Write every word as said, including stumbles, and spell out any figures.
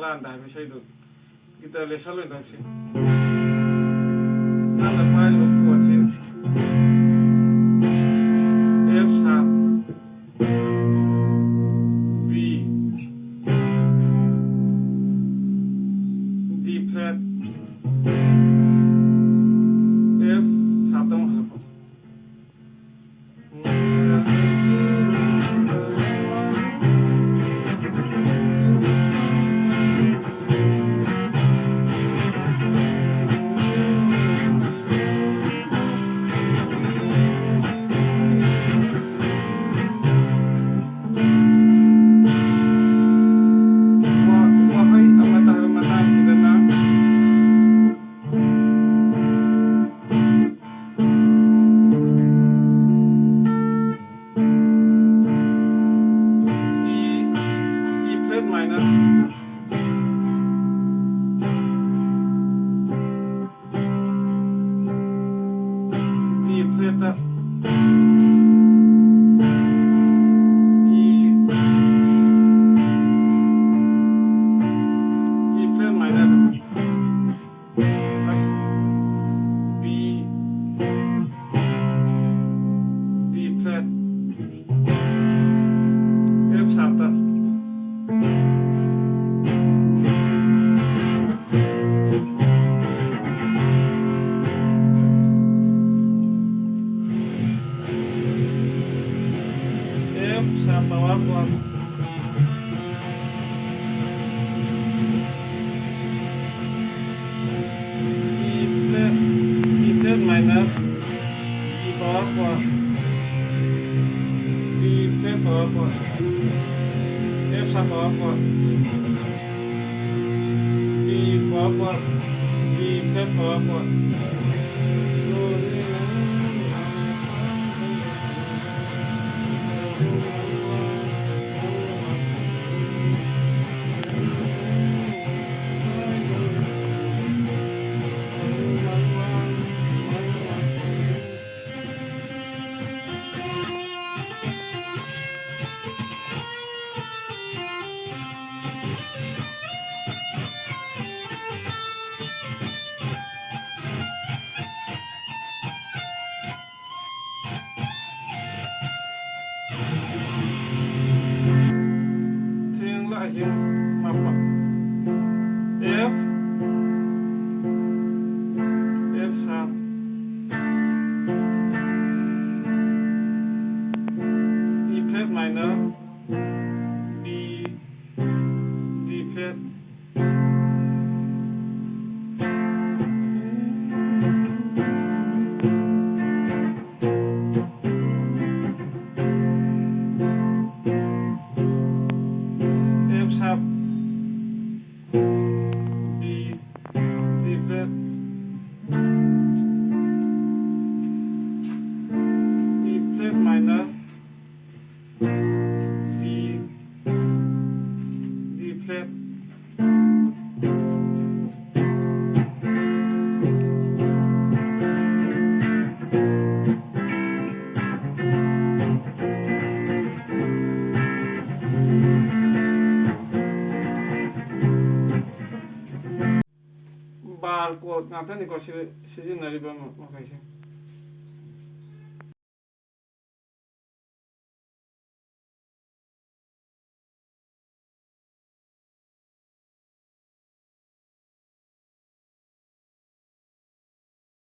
ꯂꯥꯟꯗ ꯍꯥꯏꯕ ꯏꯁꯩꯗꯨ guitar lesson ꯑꯣꯏꯅ ꯇꯧꯁꯤ꯫ ꯅꯪꯅ ꯄꯥꯏꯔꯤꯕ ꯀꯣꯔꯠꯁꯤ F sharp, B, D flat, F sharp ꯇ ꯑꯃꯨꯛ ꯍꯜꯂꯛꯄ꯫ ꯋꯥ-, ꯋꯥꯍꯩ ꯑꯃꯇ ꯍꯥꯏꯕ ꯃꯇꯥꯡꯁꯤꯗꯅ E, E flat minor, D flat ꯇ, E, E flat minor ꯗ, B, D flat, F sharp ꯇ꯫ F sharp power chord, E flat, E flat minor, E power chord, D flat power chord, F sharp power chord, D power chord, D flat power chord. ꯃꯥꯄꯟ꯫ F, F sharp, E flat minor, B, D flat, F sharp, B, D flat, E flat minor, B, D flat. Bar chord ꯉꯥꯛꯇꯅꯤꯀꯣ ꯁꯤ ꯁꯤꯖꯤꯟꯅꯔꯤꯕ ꯃꯈꯩꯁꯦ꯫